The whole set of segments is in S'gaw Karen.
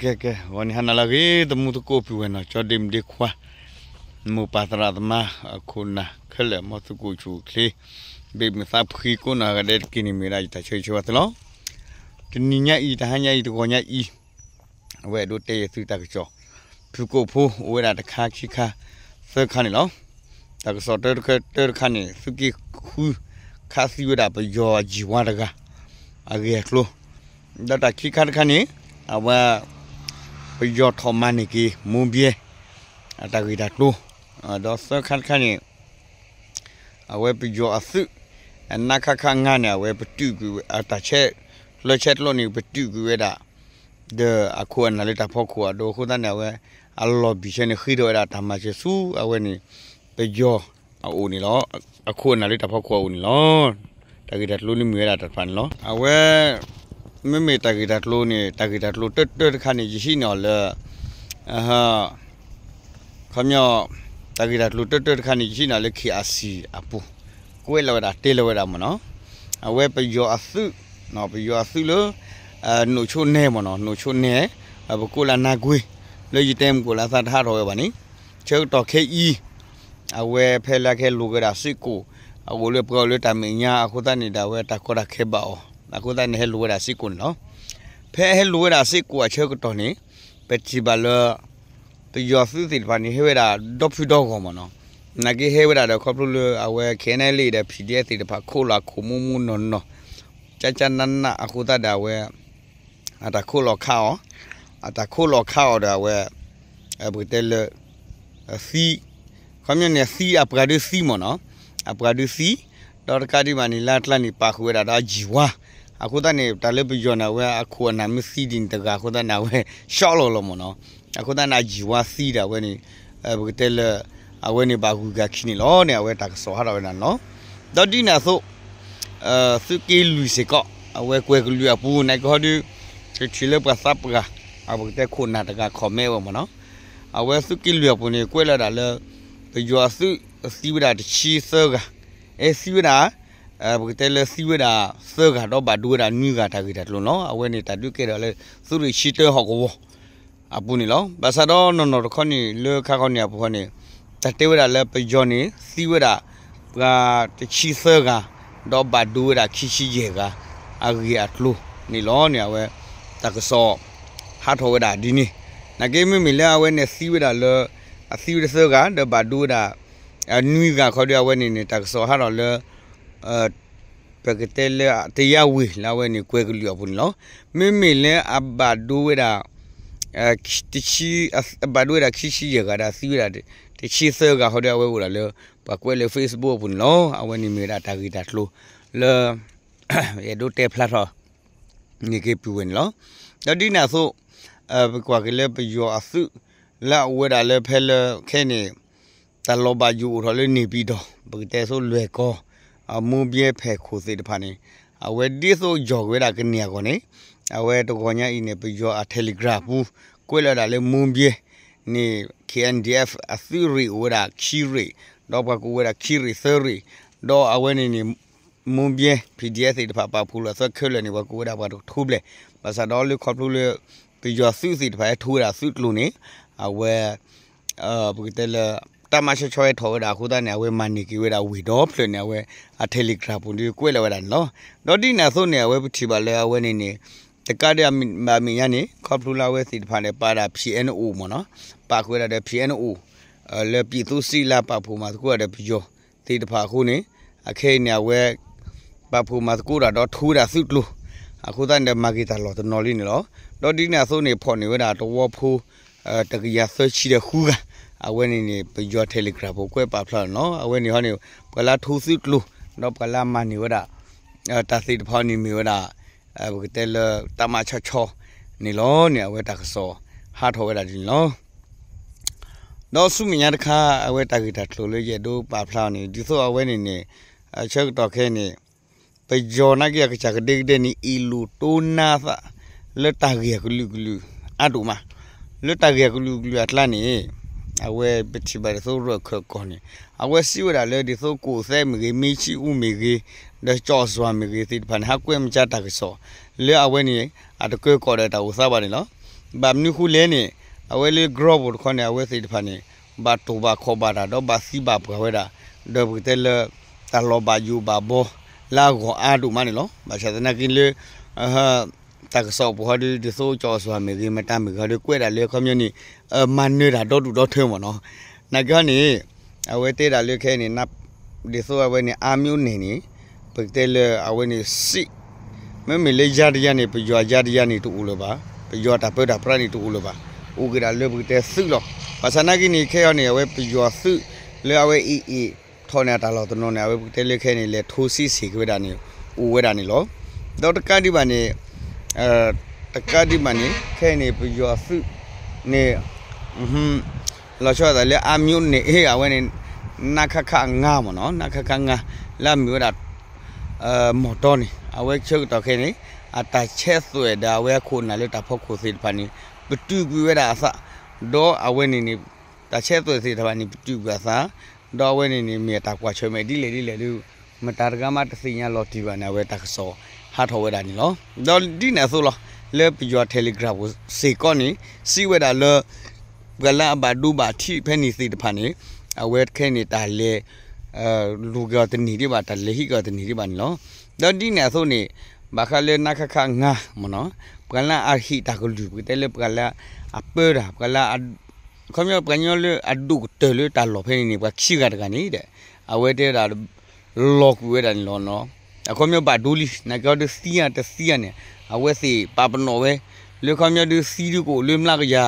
ကဲ ကဲ ဂီၤနံၤဟါနၤလၢအဂ့ၤ သမူသကိးပုၢ်ဝဲၢ်နီၤ ကၠီဒ့မုၣ်ဒ့ခွါ မိၢ်ပၢ်သရၣ်သမါ အခိၣ်နၢ်ခဲလၢာ် မ်သုကအိၣ်ဆူၣ်အိၣ်ချ့ ဘ့ၣ်မုာ်သးဖှံကိးနီၢ်ဂၤဒဲးတက့ၢ်န့ၣ် မ့ၢ်ဝဲဒၣ်ယတၢ်ဆၢဂ့ၤဆၢဝါသုလီၤ. တနံၤညါအံၤ တဟါညါအံၤ တဂီၤညါအံၤ အဝဲအဲၣ်ဒိးတဲယသုတၢ်ကစီၣ် ဖုၣ်ကိာ်ဖိ အိၣ်ဝဲဒၣ်တခါခံခါ သၢခါန့ၣ်လီၤ. တၢ်ကစီၣ်တၢတခါ တၢတခါန့ၣ် သုးက့ဃု ခးသံဝဲဒၣ်ပယီၤအယံၤဝါတဂၤ အဂ့ၢ်အကျိၤ, ဒီးတၢ်ခံခါတခါန့ၣ် အဝဲ ပယီၤထီၣ်မၤန့ၢ်က့ၤ မိၢ်ဘဲ အတၢ်ဂ့ၢ်တၢ်ကျိၤ, ဒီးသၢခါတခါန့ၣ် အဝဲပယီၤအသုး နခခ ငါးန့ၣ် အဝဲပတုာ်ကွံာ်ဝဲ အတၢ်ဆဲး လၢဆဲးကျိးန့ၣ် ပတုာ်ကွံာ်ဝဲဒၣ် ဒီးအခိၣ်အနၢ်လၢတၢ်ဖီခိၣ်အဒိ အဃိသတးန့ၣ် အဝဲ အလီၢ်ဘံၣ်ဆဲန့ၣ် ဃ့ထီၣ်ဝဲဒၣ်တၢ်မၤစၢၤဆူ အဝဲန့ၣ် ပယီၤအအိၣ်န့ၣ်လီၤ. အခိၣ်အနၢ်လၢတၢ်ဖီခိၣ်အအိၣ်န့ၣ်လီၤ. တၢ်ဂ့ၢ်တၢ်ကျိၤန့ၣ်မ့ၢ်ဝဲဒၣ်တၢ်တဖၣ်န့ၣ်လီၤ. အဝဲ မ့မ့ၢ်တၢ်ဂ့ၢ်တၢ်ကျိၤန့ၣ် တၢ်ဂ့ၢ်တၢ်ကျိၤတၢတၢတခါန့ၣ် ယဟံးန့ၢ်အီၤလၢ ခီပညီ တၢ်ဂ့ၢ်တၢ်ကျိၤတၢတၢတခါန့ၣ် ယဟံးန့ၢ်အီၤလၢ ခ့ၣ်အၣ်စံၣ် အပူၤ ကွဲးလီၤဝဲဒၣ်တဲလီၤဝဲဒၣ်မ့ၢ်နီၤ, အဝဲပယီၤအသုး ပယီၤအသုးလၢ နိၣ်ဆိနဲမ့ၢ်နီၤ နိၣ်ဆိနဲ ပကိးလၢနါကွ့ လၢယတဲမုၢ်ကိၣ်လၢအသးတဟးထီၣ်ဝဲဘၣ်န့ၣ် ဆၢကတီၢ်ခဲအံၤ အဝဲဖဲလၢကဟဲလိာ်က့ၤဝဲဒၣ်စ့ၢ်ကီး အအိၣ်လၢပှၤအိၣ်လၢတၢ်မဲာ်ညါအဃိသတးန့ၣ်ဒီး အဝဲတၢ်ကီတၢ်ခဲဘၣ်အီၤ အဃိသတးန့ၣ် ဟဲလိာ်ဝဲဒၣ်စ့ၢ်ကီးန့ၣ်လီၤ. ဖဲဟဲလိာ်ဝဲဒၣ်စ့ၢ်ကီးအဆၢကတီၢ်န့ၣ် ပထံၣ်ဘၣ်လၢ ပယီၤသုးသ့ၣ်တဖၣ်န့ၣ် ဟဲဝဲဒၣ်ဒီဖုဒီဂီၢ်မ့ၢ်နီၤ, နာ်က့ဟဲဝဲဒၣ်ဒီးခီဖျိလၢအဝဲ ခဲအံၤန့ၣ်လံဒီး ဖံၣ်ဒံၣ်အ့ၣ်သ့ၣ်တဖၣ် ခိးလီၤအခိၣ်မူမူနီၢ်နီၢ် ကၠၢ်ကၠၢ်နးနးအဃိသတးဒီး အဝဲ အတၢ်ခိးလီၤခးအီၤ အတၢ်ခိးလီၤခးအီၤဒီးအဝဲ ပကတဲလၢ သံ ခီပညီန့ၣ် သံအပှၤဒုးသံမ့ၢ်နီၤ, အပှၤဒုးသံ ဒီးတကးဒံးဘၣ်န့ၣ် လၢအကျါန့ၣ် ပာ်ဃုာ်ဝဲဒၣ်ဒီးအယံၤဝါ, အဃိသတးန့ၣ် တၢ်လၢပယီၤန့ၣ် အဝဲအခိၣ်အနၢ်မ့ၢ်သံဒ်န့ၣ်တဂၤအဃိသတးန့ၣ် အဝဲ shock လီၤလီၤမ့ၢ်နီၤ, အဃိသတးန့ၣ် အယံၤဝါသံဒီးအဝဲန့ၣ် ပကတဲလၢ အဝဲန့ၣ်ဘၣ်ဂုၤဂၤခံန့ၣ်လီၤန့ၣ် အဝဲတၢ်ကစီၣ်ဟးထီၣ်ဝဲဒၣ်န့ၣ်လီၤ. ဒီးဒ်န့ၣ်အသိး သုးက့လွံၢ်စ့ၢ်ကီး အဝဲကွဲၤကလုာ်အပူၤန့ၣ်ကဟီဒုး ထံၣ်လၢပှၤသးပှၢ် အပကတဲခိၣ်နၢ်တဂၤ comment ဝဲမ့ၢ်နီၤ, အဝဲသုးက့လွံၢ်အပူၤန့ၣ် ကွဲးလီၤဒၣ်လၢ ပယီၤအသုးသံဝဲဒၣ်တဆံသၢဂၤ, အဲ သံဝဲဒၣ် ပကတဲလၢသံဝဲဒၣ်သၢဂၤ ဒီးဘၣ်ဒိဝဲဒၣ်နွံဂၤတၢ်ဂ့ၢ်တၢ်ကျိၤန့ၣ်လီၤ. အဝဲန့ၣ်တၢ်ဒုးကဲထီၣ်လၢ သုးရ့ၣ်ဆံတၢဟီၣ်ကဝီၤ အပူၤန့ၣ်လီၤ. ဘၣ်ဆၣ်ဒီးနီၢ်နီၢ်တခီန့ၣ် လၢခါခီန့ၣ်အပူၤဃီန့ၣ် တၢ်တဲဝဲဒၣ်လၢပယီၤန့ၣ် သံဝဲဒၣ် ပှၤတဆံသၢဂၤ ဒီးဘၣ်ဒိဝဲဒၣ်ခံဆံယဲၢ်ဂၤ အဂ့ၢ်အကျိၤန့ၣ်လီၤန့ၣ် အဝဲ တၢ်ကစီၣ် ဟးထီၣ်ဝဲဒၣ်ဒ်န့ၣ်, နာ်က့မ့မ့ၢ်လၢအဝဲန့ၣ်သံဝဲဒၣ်လၢ အသံဝဲဒၣ်သၢဂၤ ဒီးဘၣ်ဒိဝဲဒၣ် နွံဂၤခီဒီး အဝဲန့ၣ်န့ၣ် တၢ်ကစီၣ်ဟးထီၣ်လၢ ပကတဲလၢ တရားဝင် လၢအဝဲန့ၣ်ကွဲၤကလုာ်အပူၤန့ၣ်လီၤ. မ့မ့ၢ်လၢအဘၣ်ဒိဝဲဒၣ် တဆံ ဘၣ်ဒိဝဲဒၣ်ခံဆံယဲၢ်ဂၤဒီးသံဝဲဒၣ် တဆံသၢဂၤခီဒီး အဝဲအိၣ်ဒၣ်လၢ ပှၤကွဲးလၢ Facebook အပူၤန့ၣ်လီၤ. အဝဲန့ၣ်မ့ၢ်ဝဲဒၣ်တၢ်ဂ့ၢ်တၢ်ကျိၤလၢ အဲၣ်ဒိးတဲဖျါထီၣ်န့ၢ်က့ၤပုၢ်ဝဲၢ်န့ၣ်လီၤ. ဒီးဒ်န့ၣ်အသိး ပကွၢ်က့ၤလၢပယီၤအသုး လၢအအိၣ်ဝဲဒၣ်လၢဖဲလၢခဲအံၤန့ၣ် တၢ်လီၤဘၣ်ယိၣ်အိၣ်ထီၣ်လၢန့ၣ်ပံၤဒီး ပကတဲသိးလွဲၢ်ကီၢ် မိၢ်ဘဲဖဲၣ်ခိၣ်သ့ၣ်တဖၣ်န့ၣ် အဝဲဒ်သိးယီၢ်က့ၤဝဲဒၣ်ကန့ၢ်အဂီၢ်န့ၣ် အဝဲတဂီၤညါအံၤန့ၣ် ပယီၤအ Telegram ပူၤ ကွဲးလီၤဒၣ်လၢမိၢ်ဘဲန့ၣ် K N D F အသုးရ့ၣ်အိၣ်ဝဲဒၣ်ခံရ့ၣ် ဒီးပှၤကအိၣ်ဝဲဒၣ်ခံရ့ၣ်သၢရ့ၣ် ဒီးအဝဲန့ၣ်န့ၣ် မိၢ်ဘဲ P D F သ့ၣ်တဖၣ်ပာ်ဖှိၣ်လီၤအသးခဲလၢာ်န့ၣ် ပှၤကအိၣ်ဝဲဒၣ်ပှၤတကထိဘျဲၣ်, ဘၣ်ဆၣ်ဒီးလၢခီဖျိလၢ ပယီၤသုးသ့ၣ်တဖၣ်ဟဲထိဝဲဒၣ်သုးကျိၤန့ၣ် အဝဲ ပကတဲလၢ တၢ်မၤဆီဆီဟဲထီၣ်ဝဲဒၣ်အဃိသတးန့ၣ် အဝဲမၤန့ၢ်က့ၤဝဲဒၣ်ဝ့ၢ်ဒီဖျၢၣ်န့ၣ် အဝဲအ Telegram ပူၤဒုးကွဲးလီၤဝဲဒၣ်န့ၣ်လီၤ. ဒီးဒ်န့ၣ်အသိးန့ၣ် အဝဲပထံၣ်ဘၣ်လၢအဝဲန့ၣ်န့ၣ် တကးဒံးဘၣ်မဲာ်ညါန့ၣ် ခီဖျိလၢအဝဲသ့ၣ်တဖၣ်န့ၣ် ပာ်ဒၣ် P N O မ့ၢ်နီၤ, ပာ်ဃုာ်ဝဲဒၣ်ဒီး P N O လၢ ပြည်သူ့စစ် လၢပာ်ဖှိၣ်မၤသကိးဒီးပယီၤသ့ၣ်တဖၣ်အဃိန့ၣ် အခဲအံၤန့ၣ် အဝဲ ပာ်ဖှိၣ်မၤသကိးတၢ်ဒီးထိဝဲဒၣ်သုးကျိၤ အဃိသတးန့ၣ်ဒီးမၤက့ၤတၢ်လီၢ်တနီၤလံန့ၣ်လီၤ. ဒီးဒ်န့ၣ်အသိးန့ၣ် ဖီၣ်န့ၢ်ဝဲဒၣ်သဝီဖိ တကယၤသၢဆံဒီးဃုဂၤ, အဝဲန့ၣ်န့ၣ် ပယီၤ Telegram ပူၤကွဲးပာ်ဖျါန့ၣ်လီၤ. အဝဲန့ၣ်ဟီန့ၣ် ပှၤလၢအထိသုးကျိၤ ဒီးပှၤလၢအမၤန့ၢ်ဝဲဒၣ် တၢ်သ့ၣ်တဖၣ်န့ၣ်မ့ၢ်ဝဲဒၣ် ပကတဲလၢတၢ်မၤဆီဆီန့ၣ်လီၤန့ၣ် အဝဲတၢ်ကစီၣ်ဟးထီၣ်ဝဲဒၣ်ဒ်န့ၣ်လီၤ. ဒီးဆူမဲာ်ညါတခါ အဝဲတၢ်ဂ့ၢ်တၢ်ကျိၤလၢယအဲၣ်ဒိးပာ်ဖျါအီၤန့ၣ် ဒ်သိးအဝဲန့ၣ်န့ၣ် ဆၢကတီၢ်ခဲအံၤန့ၣ် ပယီၤနာ်က့အကစၢ်ကဒဲကဒဲန့ၣ် အ့ၣ်လိာ်တိၢ်နါသး လၢတၢ်ဂ့ၢ်အကလုာ်ကလုာ်အါဒိၣ်မး, လၢတၢ်ဂ့ၢ်အကလုာ်ကလုာ်အကျါန့ၣ် အဝဲပထံၣ်ဘၣ်ဒ်သိးရၢၢ်ခၢၣ်ကီၢ်န့ၣ် အဝဲစံးဝဲဒၣ်လၢဒ်သိးကိၣ်သဲးမ့ၢ်ဂ့ၤ မ့ၢ်ဆံအူမ့ၢ်ဂ့ၤ ဒီးကၠီၣ်စွၤမ့ၢ်ဂ့ၤသ့ၣ်တဖၣ်န့ၣ် ဟးကွဲးမၤစၢၤတၢ်ကစီၣ် လၢအဝဲန့ၣ် အတကၢကီၣ်ဒီးတၢ်အိၣ်သးဘၣ်န့ၣ်လီၤ. ဘၣ်မနုၤဃိလဲၣ်န့ၣ် အဝဲလၢ ground ပူၤတခီန့ၣ် အဝဲသ့ၣ်တဖၣ်န့ၣ် ဘၣ်တိၢ်ဘၣ်ခီၣ်ဘၣ်တၢ်ဒီးဘၣ်သံဘၣ်ပှၢ်ဝဲဒၣ် ဒီးပကတဲလၢ တၢ်လီၤဘၣ်ယိၣ်ဘၣ်ဘီ လၢအဂီၢ်အါဒိၣ်မးန့ၣ်လီၤ. ဘၣ်ဆၣ်သနာ်က့လၢ တၢ်ကစီၣ်ပူၤဟီဒုး ဒ်သိးကၠီအစီၤမ့ၢ်ဂ့ၤ မတၤမ့ၢ်ဂ့ၤဟီဒုး ကွဲးဒၣ်လၢခီပညီန့ၣ် မၤနၢၤတၢ်ဒီဒူၣ်ဒီထၢမ့ၢ်နီၤ. နာ်က့ဟီန့ၣ် အဝဲတဲဒၣ်လၢခဲအံၤန့ၣ် ဒ်သိးအဝဲန့ၣ် အါမျိန့ၣ်န့ၣ် ပကတဲလၢအဝဲန့ၣ်စံး မ့မ့ၢ်လၢယါတယါန့ၣ် ပယီၤယါတယါန့ၣ်တအိၣ်လၢၤဘၣ်, ပယီၤတၢ်ပၢတၢ်ပြးန့ၣ်တအိၣ်လၢၤဘၣ်, အိၣ်က့ၤဒၣ်လၢပကတဲသုးလီၤ. ဘၣ်ဆၣ်သနာ်က့န့ၣ် ခဲအံၤန့ၣ် အဝဲပယီၤသုးလၢအဝဲအ့ၣ်အ့ၣ်ထီၣ်န့ၣ်အတၢ်လီၢ်တနီၤန့ၣ် အဝဲပကတဲလၢခဲအံၤန့ၣ် လဲၤထိစံးဆ့ၣ်က့ၤဝဲဒၣ်န့ၣ် အိၣ်ဝဲဒၣ်န့ၣ်လီၤ. ဒီးတကးဒံးဘၣ်န့ၣ် တကးဒံးဘၣ်န့ၣ် ခဲအံၤန့ၣ် ပယီၤသုးန့ၣ် လီၤဆီဒၣ်တၢ်လၢအါမျိန့ၣ် အဝဲန့ၣ် နခခ ငါးမ့ၢ်နီၤ, နခခ ငါး လၢအမ့ၢ်ဝဲဒၣ် မီၢ်တီန့ၣ် အဝဲဆၢကတီၢ်ခဲအံၤန့ၣ် အတၢ်ဆဲးသွဲၣ်ဒီးအဝဲအခိၣ်အနၢ်လၢတၢ်ဖီခိၣ်သ့ၣ်တဖၣ်န့ၣ် ပတုာ်ကွံာ်ဝဲဒၣ်အသး, ဒီးအဝဲန့ၣ်န့ၣ် တၢ်ဆဲးသွဲၣ်သ့ၣ်တဖၣ်န့ၣ် ပတုာ်ကွံာ်အသး, ဒီးအဝဲန့ၣ်န့ၣ် မ့ၢ်အတၢ်ကွၢ်ဆၢၣ်မဲာ်ဒ်လဲၣ်ဒ်လဲၣ်ဒီး မတၤတဂၤမးတသ့ၣ်ညါလီၤတံၢ်ဘၣ်န့ၣ် အဝဲတၢ်ကစီၣ်ဟးထီၣ်ဝဲဒၣ်န့ၣ်လီၤ. ဒီးဒ်န့ၣ်အသိးလီၤ လၢပယီၤ Telegram ပူၤစ့ၢ်ကီးန့ၣ် စံးဝဲဒၣ်လၢ ပှၤလၢအဘၣ်ဒိဘၣ်ထံးဖဲန့ၣ်သ့ၣ်တဖၣ်န့ၣ် အဝဲခဲအံၤန့ၣ် တၢ်လဲၤ လူၤက့ၤအီၤတန့ၢ်ဒံးဘၣ်, တၢ်လဲၤဟံးက့ၤအီၤတန့ၢ်ဒံးဘၣ်န့ၣ်လီၤ. ဒီးဒ်န့ၣ်အသိးန့ၣ် ဘၣ်ဃးလၢ နခခ ငါး မ့ၢ်နီၤ, ပှၤလၢအဟ့ၣ်တၢ်ကလုၢ် ပကတဲလၢပှၤလၢအပၢတၢ် ပှၤလၢ ခီပညီပှၤကညီလၢအဒိၣ်ကတၢၢ်လၢတၢ်လီၢ်ဖဲန့ၣ်န့ၣ် ပှၤခံဂၤတဂၤန့ၣ်ဒီး အဝဲတဲဝဲဒၣ် လီၤကွံာ်ဝဲဒၣ်န့ၣ်လီၤ. အခီပညီဘၣ်ဒိလံ နာ်က့ဟီဒုးသံဧါတသံဧါန့ၣ် အဝဲသ့ၣ်ပာ်ပနီၣ်ဝဲ လၢခီပညီဒုးသံဒုးကအိၣ်လၢမျးကယၤ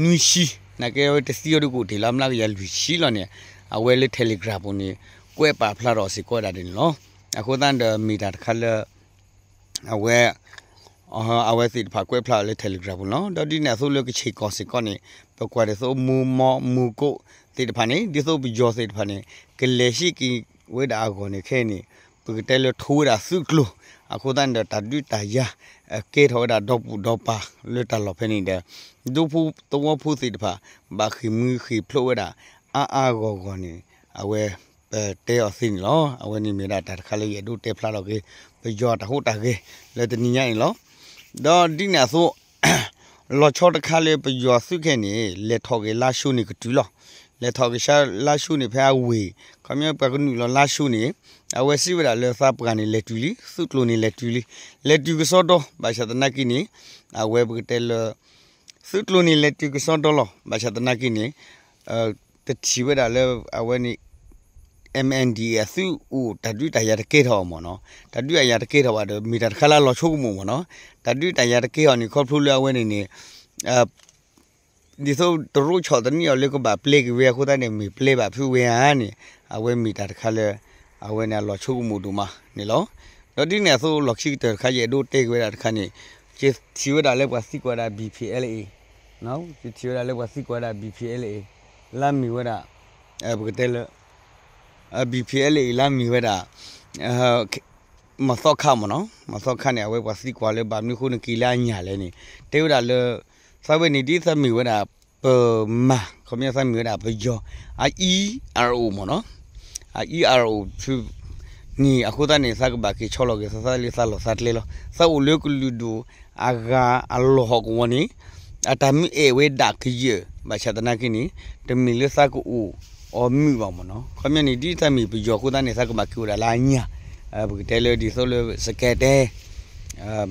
နွံဆံ, နာ်က့ဝဲတသံဟီဒုးကအိၣ်တ့ၢ်လၢမျးကယၤလွံၢ်ဆံ လီၤန့ၣ် အဝဲလၢ Telegram ပူၤန့ၣ် ကွဲးပာ်ဖျါထီၣ်စ့ၢ်ကီးဝဲဒၣ်န့ၣ်လီၤ. အဃိသတးဒီးမ့ၢ်တၢ်တခါလၢ အဝဲ အဝဲသ့ၣ်တဖၣ်ကွဲးဖျါအီၤလၢ Telegram ပူၤန့ၣ်လီၤ. ဒီးဒ်န့ၣ်အသိးလၢကခ့ၣ်ကီၢ်စ့ၢ်ကီးန့ၣ် ပကွၢ်ဒ်သိးမူမီမူကိၣ်သ့ၣ်တဖၣ်န့ၣ် ဒ်သိးပယီၤသ့ၣ်တဖၣ်န့ၣ် ကလဲၤဟံးက့ၤဝဲဒၣ်အဂီၢ်န့ၣ် ခဲအံၤန့ၣ် ပကတဲလၢထိဝဲဒၣ်သုးကျိၤ အဃိသတးန့ၣ်ဒီး တၢ်ဒုးတၢ်ယၤ ကဲထီၣ်ဝဲဒၣ်ဒီပုၢ်ဒီပၢ်လၢတၢ်လီၢ်ဖဲန့ၣ်ဒီး ဒူဖိသဝီဖိသ့ၣ်တဖၣ် ဘၣ်ဃ့ၢ်မှံဟ့ၣ်ဖျိးဝဲဒၣ် အါအါဂီၢ်ဂီၢ်န့ၣ် အဝဲ ပတဲအီၤသ့န့ၣ်လီၤ. အဝဲန့ၣ်မ့ၢ်ဒၣ်တၢ်တခါလၢယအဲၣ်ဒိးတဲဖျါထီၣ်က့ၤ ပယီၤတၢ်ဟူးတၢ်ဂဲၤလၢတနံၤညါန့ၣ်လီၤ. ဒီးဒ်န့ၣ်အသိး လီၤဆီတခါလၢပယီၤသုးခဲအံၤန့ၣ် လဲၤထီၣ်က့ၤလါၡိန့ၣ်ကတုၤလီၤ. လဲၤထီၣ်က့ၤလါၡိန့ၣ်ဖဲအဝ့ၢ် ခီပညီပှၤကနုာ်လီၤလါၡိန့ၣ် အဝဲစံးဝဲဒၣ်လၢသးပှၢ်န့ၣ် လဲၤတုၤလံ, သုးကျိၤန့ၣ်လဲၤတုၤလံ, လဲၤတုၤကစီဒီ ဘၣ်ဆၣ်သနာ်က့န့ၣ် အဝဲပကတဲလၢ သုးကျိၤန့ၣ်လဲၤတုၤကစီဒီလီၤ. ဘၣ်ဆၣ်သနာ်က့န့ၣ် တထံၣ်ဝဲဒၣ်လၢအဝဲန့ၣ် MNDAA အသုးအိၣ်တၢ်ဒုးတၢ်ယၤတကဲထီၣ်အီၤမ့ၢ်နီၤ, တၢ်ဒုးတၢ်ယၤတကဲထီၣ်ဘၣ်ဒီး မ့ၢ်တၢ်တခါလၢအလီၤဆိကမိၣ်မ့ၢ်နီၤ, တၢ်ဒုးတၢ်ယၤတကဲထီၣ်န့ၣ် ခီဖျိလၢအဝဲန့ၣ်န့ၣ် ဒ်သိးတရိးဆီၣ်သနံးအီၤလၢကဘၣ်ပျဲက့ၤဝဲအဃိသတးန့ၣ် မ့ၢ်ပျဲဘၣ်ဖုးဝဲဧါန့ၣ် အဝဲမ့ၢ်တၢ်တခါလၢ အဝဲန့ၣ်အလီၤဆိကမိၣ်ဒိၣ်မးန့ၣ်လီၤ. ဒီးဒ်န့ၣ်အသိးလီၢ်ခံကတၢၢ်တခါ ယအဲၣ်ဒိးတဲက့ၤဝဲဒၣ်တခါန့ၣ် ယထံၣ်ဝဲဒၣ်လၢပှၤသံကွၢ်ဝဲဒၣ် BPLA ယထံၣ်ဝဲဒၣ်လၢပှၤသံကွၢ်ဝဲဒၣ် BPLA လၢမ့ၢ်ဝဲဒၣ် ပကတဲလၢ BPLA လၢမ့ၢ်ဝဲဒၣ် မသီခါမ့ၢ်နီၤ, မသီခါန့ၣ် အဝဲပှၤသံကွၢ်လၢဘၣ်မနုၤအဃိန့ၣ်က့ၤလၢအညၣ်လဲၣ်န့ၣ် တဲဝဲဒၣ်လၢ သးဝဲန့ၣ်ဒ်သးမ့ၢ်ဝဲဒၣ် ပမၤ ခီပညီသးမ့ၢ်ဝဲဒၣ်ပယီၤ အ ERO မ့ၢ်နီၤ, အ ERO ဖု န့ၣ် အဃိသတးန့ၣ် သးကဘၣ်က့ၤဆီလီၤက့ၤသးသးလၢသးလီၢ်သးကျဲလီၤ. သးအိၣ်လၢကလုာ်ဒူၣ်အဂၤအလီၢ်ဟီၣ်ကဝီၤန့ၣ် အတၢ်မ့ၢ်အဲၣ်ဝဲဒၣ်ကယၢၢ် ဘၣ်ဆၣ်သနာ်က့န့ၣ် တမ့ၢ်လၢသးကအိၣ်အီၤမုာ်ဘၣ်မ့ၢ်နီၤ. ခီပညီန့ၣ် ဒ်သးမ့ၢ်ပယီၤအဃိသတးန့ၣ် သးကဘၣ်က့ၤအိၣ်ဒၣ်လၢအညၣ် ပကတဲလၢဒ်သိးလၢ စကဲတဲ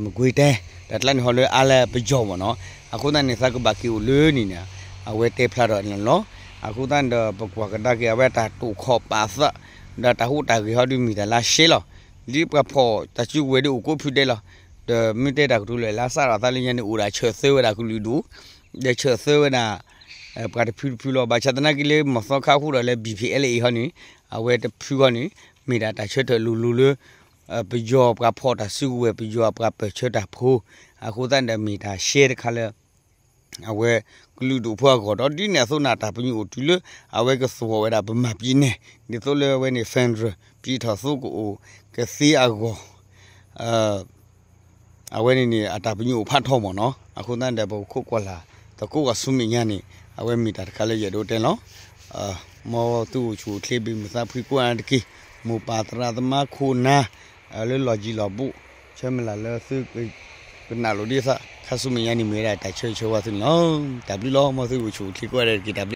မကွ့ၤတဲ တၢ်ကျါန့ၣ်ဟီလၢအါလၢပယီၤမ့ၢ်နီၤ. အဃိသတးန့ၣ် သးကဘၣ်က့ၤအိၣ်လၢန့ၣ်န့ၣ် အဝဲတဲဖျါထီၣ်န့ၣ်လီၤ. အဃိသတးဒီး ပကွၢ်ကဒါက့ၤအဝဲတၢ်တိာ်ခီၣ်ပာ်သး ဒီးတၢ်ဟူးတၢ်ဂဲၤဟီဒုးမ့ၢ်တၢ်လၢအရှဲလီၤ. ဒ်ပှၤဖီၣ်တၢ်စုကဝဲၤဒုးအိၣ်ကိးဖုဒဲးလီၤ. ဒီးမ့ၢ်တဲတၢ်ကတိၤလၢ လၢစးထီၣ်သးလၢညါန့ၣ် အိၣ်ဒၣ်ဆၢၣ်သၢဝဲဒၣ်ကလုာ်ဒူၣ် ဒီးဆၢၣ်သၢဝဲဒၣ် ပှၤတဖုတဖုလီၤ. ဘၣ်ဆၣ်သနာ်က့လၢ မီၢ်သီခါဟူးဒီးလၢ BPLA ဟီန့ၣ် အဝဲတဖုဟီန့ၣ် မ့ၢ်ဒၣ်တၢ်ဆၢထၢၣ်လိၤလိၤလၢ ပယီၤပှၤဖီၣ်တၢ်စုကဝဲၤ ပယီၤပှၤပၢၢ်ဆၢတၢ်ဖိ အဃိသတးဒီးမ့ၢ်တၢ်ရှဲတခါလၢ အဝဲကလုာ်ဒူၣ်ဖိအဂီၢ်ဒီး ဒ်န့ၣ်အသိးန့ၣ် တၢ်ပညိၣ်အိၣ်တုၤလၢ အဝဲကသဝီၣ်ဝဲဒၣ်ပမၤပံၤနဲၣ် ဒ်သိးလၢအဝဲန့ၣ် federal ပံးထီၣ်သိကအိၣ်ကသ့အဂီၢ် အဝဲန့ၣ်န့ၣ် အတၢ်ပညိၣ်အိၣ်ဖးထီမ့ၢ်နီၤ. အဃိသတးဒီး ပခိၣ်ကွၢ်လၢ် သကိးကွၢ်ဆူမဲာ်ညါန့ၣ် အဝဲမ့ၢ်တၢ်တခါလၢယအဲၣ်ဒိးတဲလီၤ. မ်သုအိၣ်ဆူၣ်အိၣ်ချ့ ဘၣ်မုာ်သးဖှံကိးဂၤဒဲးတက့ၢ်. မိၢ်ပၢ်သရၣ်သမါခိၣ်နၢ် လၢလီၢ်ယံၤလီၢ်ဘူး ဆၢမုၢ်လၢ်လၢသုကနၣ်လိာ်ဒ်သး တၢ်ဆူမဲာ်ညါန့ၣ်မ့ၢ်ဝဲဒၣ်တၢ်ဆၢဂ့ၤဆၢဝါသုန့ၣ်လီၤ. တၢ်ဘျုးလီၤ. မ်သုအိၣ်ဆူၣ်အိၣ်ချ့ကိးဂၤဒဲးတက့ၢ်. တၢ်ဘျုး